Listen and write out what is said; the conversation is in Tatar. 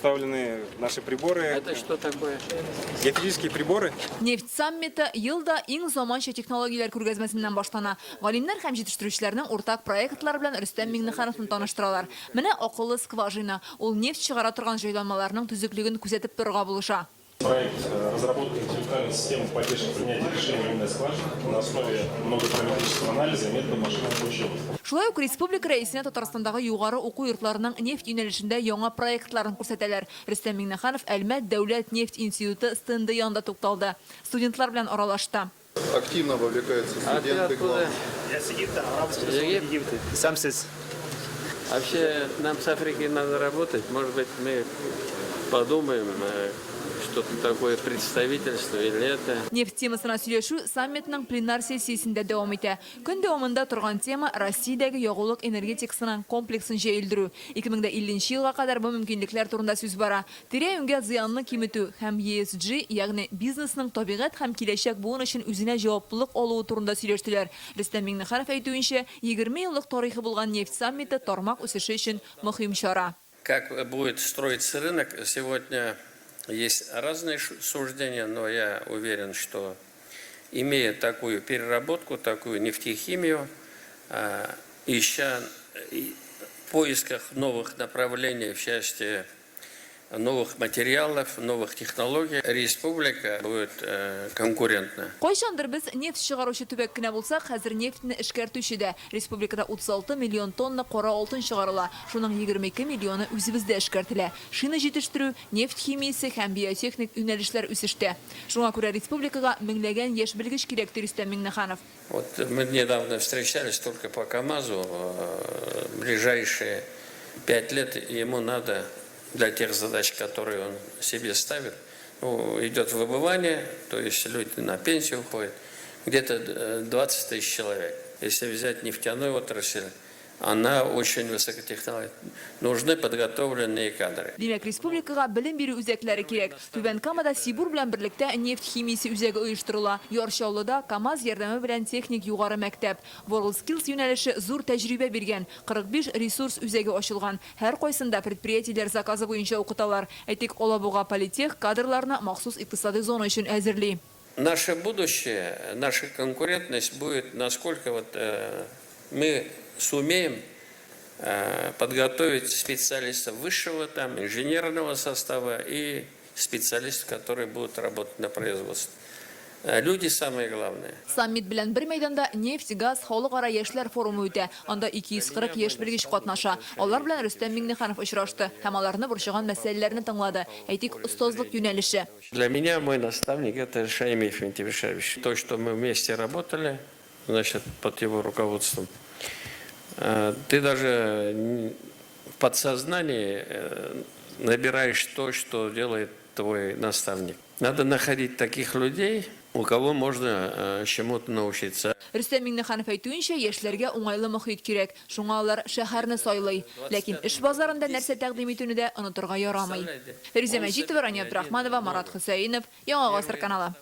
Представлены наши приборы. Это что такое? Геофизические приборы. Нефть саммиты ел да иң заманча технологияләр күргәзмәсеннән башлана. Галимнәр һәм җитештерүчеләрнең уртак проектлары белән Рөстәм Миңнехановны таныштыралар. Менә акыллы скважина. Ул нефть чыгара торган җайланмаларның төзеклеген күзәтеп торырга булыша. Проект э, разработки интеллектуальной системы поддержки принятия решений «Умная скважина» на основе многопараметрического анализа и метода машинного обучения. Шулай ук республика Рәисенә Татарстандагы югары уку йортларының нефть юнәлешендә яңа проектларын күрсәтәләр. Рөстәм Миңнеханов Әлмәт дәүләт нефть институты стенды янында тукталды. Студентлар белән аралашты. Активно вовлекаются А ты студенты, откуда? главное. Я с Египта, Арабская Республика Египет? Египет. Сам сез. Вообще нам с Африкой надо работать. Может быть, мы подумаем, что-то такое представительство или это. Нефть темасына сөйләшү саммитның пленар сессиясендә дәвам итә. Көн дәвамында торган тема Россиядәге ягулык энергетикасының комплексын җәелдерү. 2050 нче елга кадәр бу мөмкинлекләр турында сүз бара. Тирә-юньгә зыянны киметү һәм ESG, ягъни бизнесның табигать һәм киләчәк буын өчен үзенә җаваплылык алуы турында сөйләштеләр. Рөстәм Миңнеханов әйтүенчә, 20 еллык тарихы булган нефть саммиты тармак үсеше өчен мөһим чара. Как будет строиться рынок, сегодня есть разные суждения, но я уверен, что имея такую переработку, такую нефтехимию, ища в поисках новых направлений в части новых материалов, новых технологий, республика будет конкурентна. Кайчандыр без нефть чыгаручы төбәк кенә булсак, хәзер нефтьне эшкәртүче дә. Республикада 36 миллион тонна кара алтын чыгарыла, шуның 22 миллионы үзебездә эшкәртелә. Шина җитештерү, нефть химиясе һәм биотехник юнәлешләр үсештә. Шуңа күрә республикага меңләгән яшь белгеч кирәк, ди Рөстәм Миңнеханов. Вот мы недавно встречались только по КАМАЗу. Ближайшие 5 лет ему надо для тех задач, которые он себе ставит, ну, идет выбывание, то есть люди на пенсию уходят, где-то 20 тысяч человек. Если взять нефтяную отрасль, она очень высокотехнологичная. Нужны подготовленные кадры. Димәк, республикага белем бирү үзәкләре кирәк. Түбән Камада СИБУР белән берлектә нефть химиясе үзәге оештырыла. Яр Чаллыда КАМАЗ ярдәме белән техник югары мәктәп. WorldSkills юнәлеше зур тәҗрибә биргән. 45 ресурс үзәге ачылган. Һәркайсында предприятиеләр заказы буенча укыталар. Әйтик, Алабуга Политех кадрларны махсус икътисади зона өчен әзерли. Наше будущее, наша конкурентность будет, насколько вот мы сумеем подготовить специалистов высшего там, инженерного состава и специалистов, которые будут работать на производстве. Люди самое главное. Саммит белән бер мәйданда нефть, газ халыкара яшьләр форумы үтә. Анда 240 яшь белгеч катнаша. Алар белән Рөстәм Миңнеханов очрашты һәм аларны борчыган мәсьәләләрне тыңлады. Әйтик, остазлык юнәлеше. Для меня мой наставник – это Шаймиев Минтимер Шарипович. То, что мы вместе работали, значит, под его руководством, ты даже в подсознании набираешь то, что делает твой наставник. Надо находить таких людей, у кого можно чему-то научиться. Рөстәм Миңнеханов әйтүенчә, яшьләргә уңайлы мохит кирәк. Шуңа алар шәһәрне сайлый. Ләкин эш базарында нәрсә тәкъдим итүне дә онытырга ярамый. Фәрүзә Мәҗитова, Рания Абдрахманова, Марат Хөсәенов, Яңа Гасыр каналы.